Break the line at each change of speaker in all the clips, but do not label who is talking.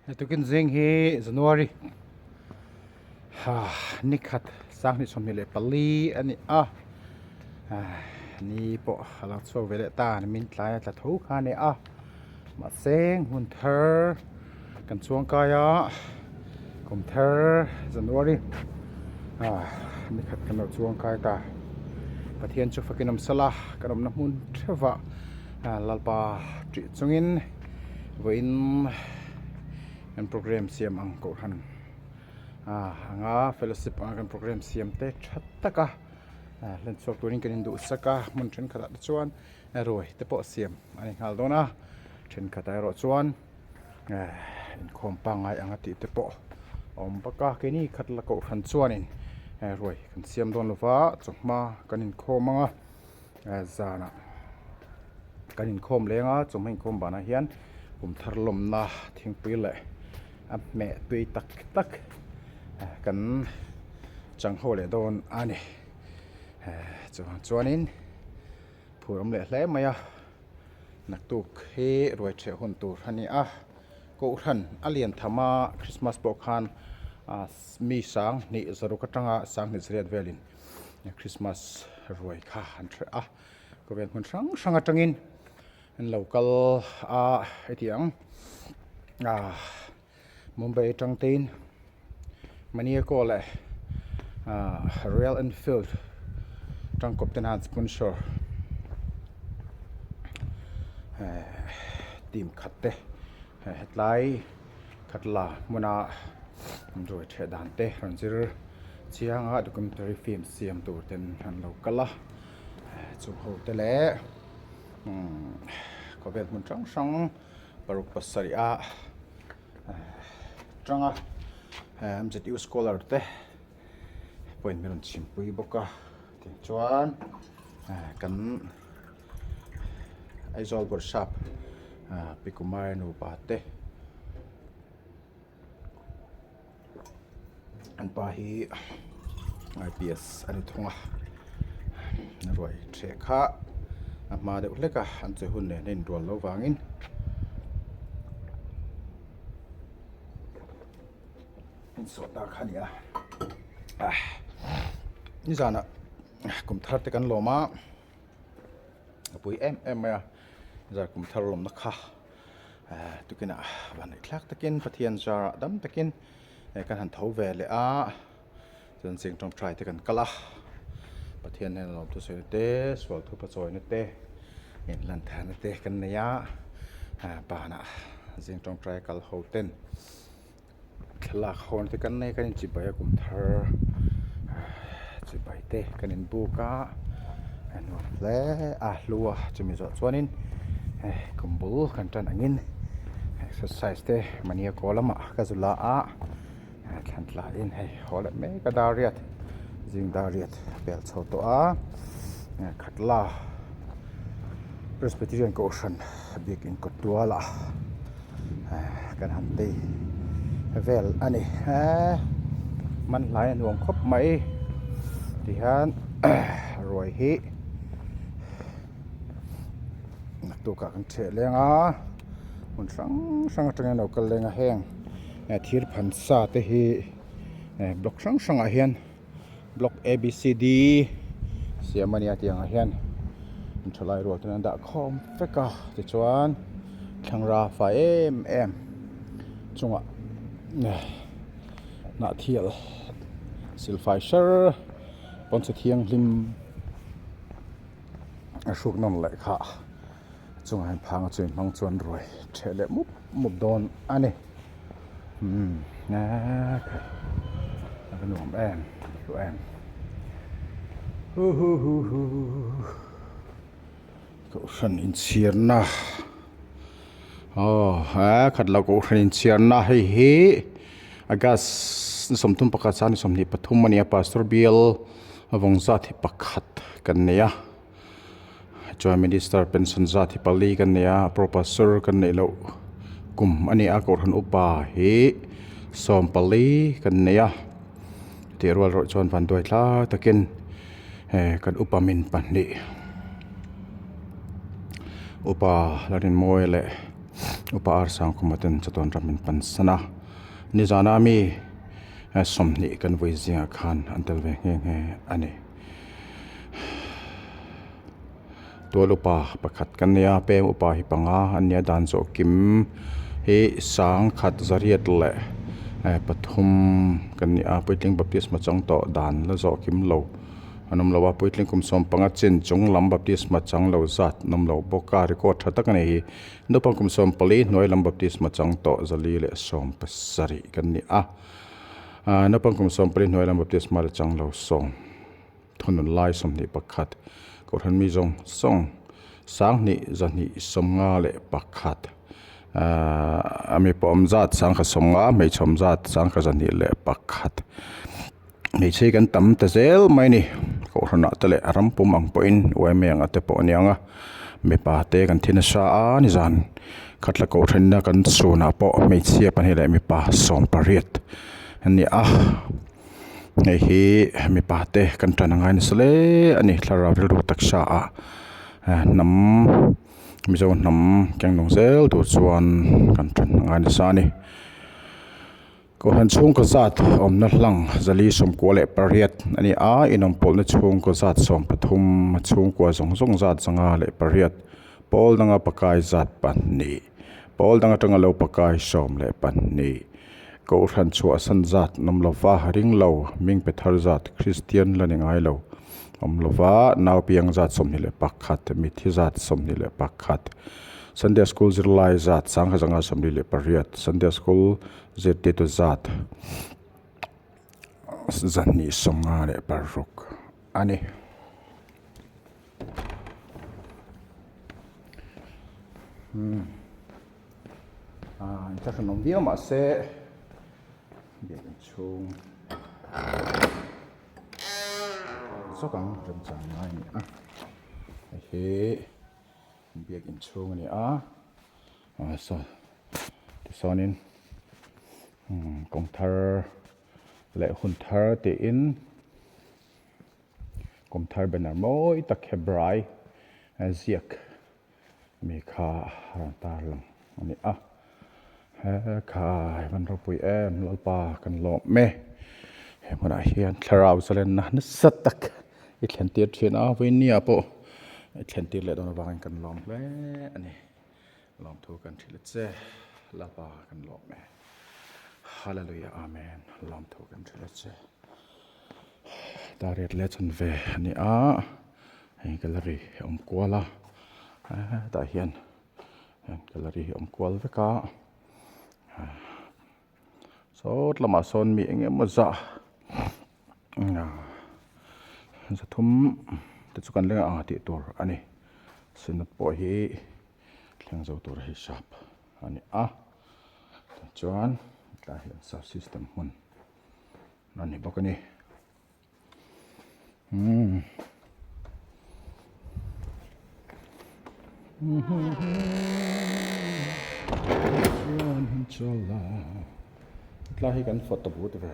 Tukin zing hi January nikhat 2024 a ni a ni pawh a lo chhuak ve leh ta min tlai a tla tho kha a ni a mahse hmun thar kan chuang kai a kum thar January nikhat kan lo chuang kai ta Pathian chu fakin awm sala kan awmna hmun theuhah Lalpa tih chungin. Vawiin kan program siam ang kohhran ah anga fellowship anga kan program siam te tha taka hlen chhuak turin kan induhsak a hmun thenkhatah te chuan ruai te pawh siam a ni nghal dawn a thenkhatah erawh chuan inkhawm pangngai anga tih te pawh a awm bawk a keini khat la kohhran chuanin ruai kan siam dawn lova chawhma kan inkhawm anga. Zanah kan inkhawm leng a chawhma inkhawm banah hian kum thar lawmna thingpui leh a hmeh tui tak tak kan chang ho leh dawn a ni chuvang chuanin phur awm leh hle mai a naktuk hi ruai ṭheh hun tur a ni a kohhran a lian tham a Christmas pawh khan mi sanghnih zaruk atanga sanghnih zariat velin. Christmas ruai kha an hreh a khawvel hmun hrang hrang atangin an lo kal a heti ang ah Mumbai atang te in Maniaco leh ah Royal Enfield tangkawp ten an sponsor eh team khat te hetlai khatla hmuna ruai ṭheh dan te rawn zir chiang a documentary film siam tur ten an lo kal a chung ho te leh umm khawvel hmun hrang hrang paruk pasarih a tanga M_Z_U scholar te pawhin min rawn chhimpui bawk a tichuan kan Aizawl Bawrhsap Pi Kumar nupa te an pa hi IPS a ni thung a ruai ṭheh kha a hma deuh hlek a an che hun nen a inrual loh vangin insawh ta kha a ni a nizanah kum thar te kan lawm a. A pui em em mai a zar kum thar lawmna kha tukinah van neih thlak takin Pathian zarah dam takin kan han tho ve leh a chuan cheng tawngtai te kan kal a Pathian hian lawm thu sawina te sual thu pachawina te inhlan tharna te kan nei a banah zing tawngtai kal ho ten. Thlalak hawn te kan nei a kan inchibai a kum thar chibai te kan inbuk a a nuam hle a hlu a chumi zawh chuanin hei kum bul kan tan angin exercise te mahni a kaw lamah ka zu la a thlan tlaiin hei haw leh mek a dar riat zing dar riat a pel chho tawh a khatla Presbyterian kohhran biakin kawt tualah. kan han tei vel a ni man hlai a nuam khawp mai tihian ruai hi naktukah kan ṭheh leng a hmun hrang hrang atangin a lo kal leng a heng thir phan sa te hi block hrang hrangah hian. Block A B C D siam a nia tiangah hian in thalai rual ten an dah khawm vek a tichuan thlangra fai em em chungah hnah thial silfai hrer pawnchhe thianghlim a hruk nawn leh kha chungah hian phang a chhui hmang chuan ruai ṭheh leh mup mup dawn a ni umm a va nuam em hlu em hu hu hu hu kohhran inchhirna aw he khat lo kohhran inchhirna hei hi august ni 31 sang ni 23 a ni a pastor bial a vawng zat hi pakhat kan nei a. Chuan minister pension zat hi pali kan nei a professor kan neih loh kum a ni a kohhran upa hi 14 kan nei a tih rual erawh chuan vanduai tlai takin eh kan upa min pahnih upa Lalrinmawia leh. Upa Arsangkhuma ten chatuan ram min pansan a, nizana mi 20 kan vui zingah khan an tel ve nghe nghe a ni. Tual upa pakhat kan nei a, pem upa hi panga an nia dan zawh kim hi 1000 803 kan ni a, puitling baptisma chang tawh dan la zawh kim lo an awm lo a, puitling kum 15 chin chung lam baptisma chang lo zat an awm lo bawk a, record tha tak a nei hi naupang kum 14 hnuai lam baptisma chang tawh 417 kan ni a, naupang kum 14 hnuai lam baptisma la chang lo sawm. Thunun lai 21, Kohhran mi zawng zawng 2251, a mi pawm zat 150, hmeichhe awm zat 101. Hmeichhe hi kan tam ta zel mai a ni, Kohhranah te leh a ram pum ang pawhin yma anga te pawh a ni ang a, mipa te kan thi nasa a nizan khatla Kohhranna kan chhunah pawh hmeichhia pahnih leh mipa 18 an ni a. Hei hi mipa te kan tan angai nasa hle a ni thlarau rilru taksa ah hnam mizo hnam keng nung zel tur chuan kan tan angai nasa a ni. Kohhran chhungkaw zat awmna hlang 498 a ni a inawmpawlhna chhungkaw zat 13 chhungkua zawng zawng zat 508 pawl danga pakai zat pahnih pawl dang atanga lo pakai 12. Kohhran chhuahsan zat an awm lo va, ring lo, ming pe thar zat, Kristian la ni ngai lo awm lo va, nau piang zat 21, mithi zat 21, Sunday School zirlai zat 1148, Sunday School zirtirtu zat 256 a ni. Aaa inthlahrun awm viau mahse biakin chhung zawk ang remchang ngai a ni a hei hi biakin chhung a ni a aaa saw tichuanin kawng thar leh hun thar tiin kawng thar banner mawi tak hebrai ziak. Mi kha a rawn tar lang a ni a, he khai van ropui em Lalpa kan lawm e, he hmunah hian thlarau zalenna nasa tak i thlen tir thin a, vawinia pawh i thlen tir leh dawn avangin kan lawm hle a ni, lawmthu kan hrilh a che Lalpa kan lawm e, Hallelujah Amen lawmthu kan hrilh a che. Tariat leh chhan ve a ni a hei gallery a awm kual a hetah hian gallery hi a awm kual vek a sawt lamah sawn mi eng emaw zah zathum te chu kan leng ang tih tur a ni synod pawh hi thleng zo tur hi sap a ni a tichuan tlaiah hian sound system hmun. A ni bawk a ni. Umm. Tlai hi kan photo booth ve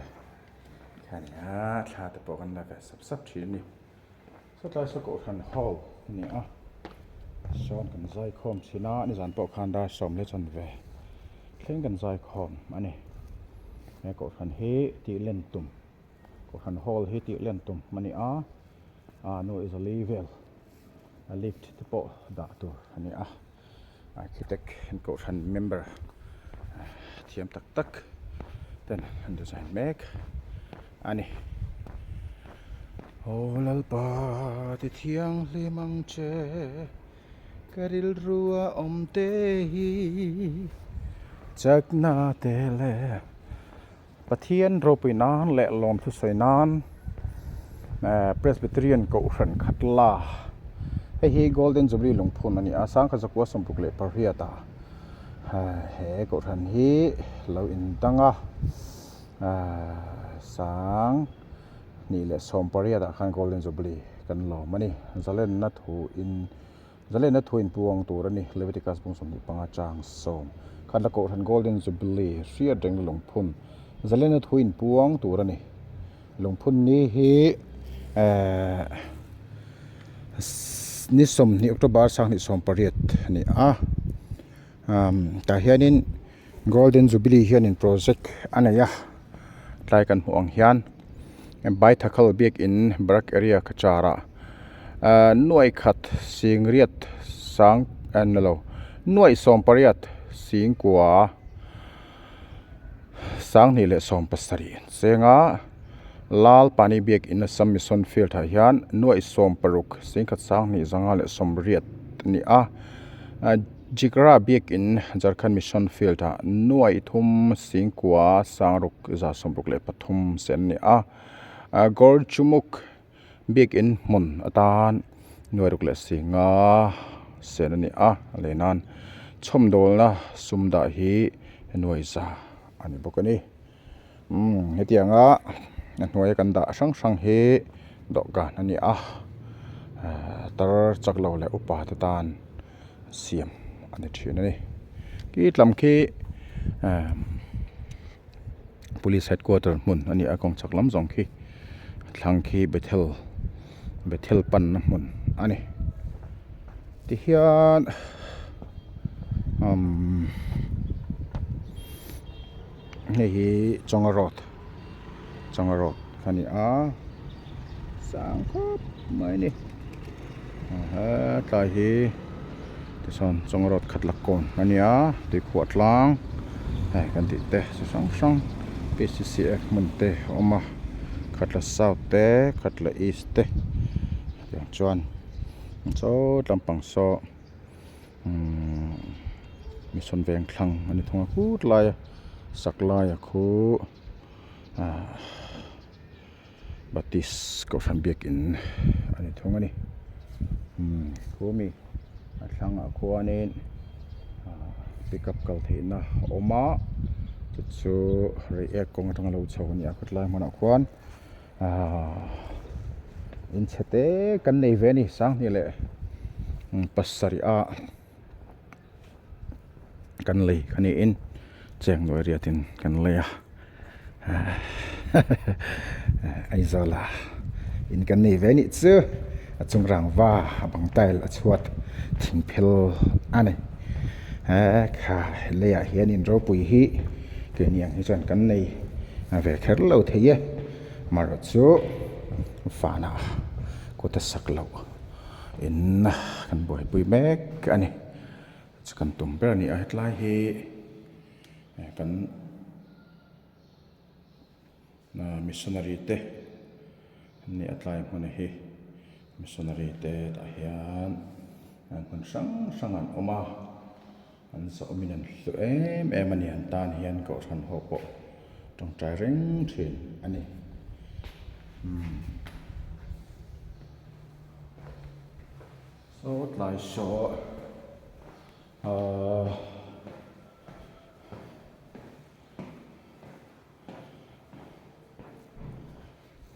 kha a ni a, thla te pawh kan la ve sap sap thin a ni. Sawtlai saw kohhran hall a ni a, sawn kan zaikhawm thin a, nizan pawh khan dar sawm leh chuan ve thleng kan zaikhawm a ni. He kohhran hi tih len tum kohhran hall hi tih len tum a ni a, a nu is a li vel a lift te pawh dah tur a ni a, architect an kohhran member thiam tak tak ten an design mek a ni. Aw Lalpa ti thianghlim ang che ka rilru a awm te hi chakna te leh Pathian ropui nan leh lawm thusawi nan Presbyterian Kohhran khat la hei hi Golden Jubilee lungphun a ni a 1968 ah he Kohhran hi lo indang a 2018 ah khan Golden Jubilee kan lawm a ni zalenna thu in Zalenna thu inpuang tur a ni. Leviticus bung 25 chang sawm khat la Kohhran Golden Jubilee hriat reng lungphun zalenna thu inpuang tur a ni. Lungphun ni hi eh ni 20 October 2018 a ni a. Tah hianin Golden Jubilee hianin project a nei a tlai kan hmuh ang hian Baithakal biakin Barak area Cachar ah nuaih khat sing riat sang ni lo nuaih sawm pariat sing kua Sanghnih leh 70 chenga Lal Pani Biakin Assam Mission Field ah hian nuaih 60 singkhat sanghnih zanga leh 80 a ni a. Jigra Biakin Jharkhand Mission Field ah nuaih thum singkua sangruk za 63 sen a ni a. Gorchumuk Biakin hmun atan nuai ruk leh singa sen a ni a, a lei nan chhawmdawlna sum dah hi nuai za a ni bawk a ni. Umm hetianga a hnuaia kan dah hrang hrang hi dawhkan a ni a, tar chak lo leh upa te tan siam a ni thin a ni. Khi tlam khi Police headquarter hmun a ni a kawng chhak lam zawng khi thlang khi Bethel Bethel panna hmun a ni tihian umm hei hi Chonga road Chonga road a ni a sang khawp mai a ni hetlai hi tichuan Chonga road khat la kawn a ni a tuikhuah tlang hei kan tih te chi hrang hrang P C C F hmun te a awm a khatla south te khatla east te tiang chuan saw tlampang saw umm mission veng thlang a ni thung a khut laia sak laia khu ahh. Baptist kohhran biakin a ni thung a ni umm khu mi a thlangah khuanin ah pickup kal theihna a awm a chu chu reiek kawng atanga lo chho a ni a khawtlai hmunah khuan ah in chhe te kan nei ve a ni sanghnih leh pasarih a kan lei kha niin cheng nuai riatin kan lei a Aizawl ah in kan nei ve anih chu a chung rangva a bang tile a chhuat thing phel a ni he kha leiah hian in ropui hi keini ang hi chuan kan nei ve kher lo thei e amaherawhchu vanah kut a sak loh. In kan buaipui mek a ni chu kan tum ber a ni a hetlai hi kan missionary te an ni a tlai hmun hi missionary te tah hian hmun hrang hrang an awm a an zawhmin an hlu em em a ni an tan hian kohhran ho pawh tawngtai reng thin a ni. Saw tlai saw ahh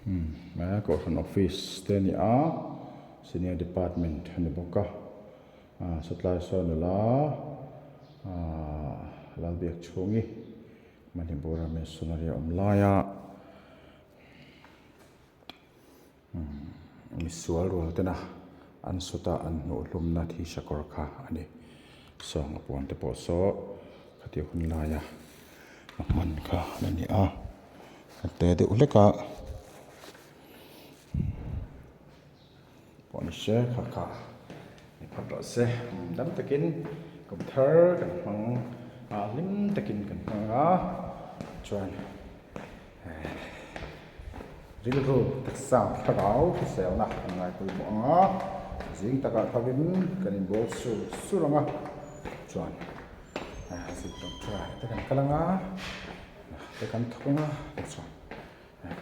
umm he kohhran office te a ni a senior department a ni bawk a ah saw tlai saw nula ahh Lalbiakchhungi Manipur a missionary a awm laia. Misual rual tena an sawta an hnuh hlumna thi sakawr kha a ni. Sawng a puan te pawh saw khatia hun laia a hman kha a ni a, a te deuh hlek a pawh ni se kha kha ni phawt rawh se. Dam takin kum thar kan hmang a hlim takin kan hmang a chuan. Rilru taksa thlarau hriselna kan ngaipawimawh ang a, zing takah thovin kan inbual sur sur ang a, chuan zing tawngtai te kan kal ang a, te kan thawk ang a, tichuan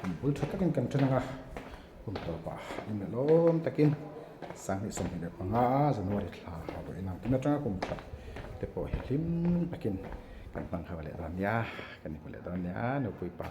kum bul tha takin kan then ang a, kum tawpah inelawm takin sanghnih 25 January thla a vawi inang tun atanga kum khat te pawh hi hlim takin kan hmang ho leh dawn nia, kan inhmu leh dawn nia nupui pa.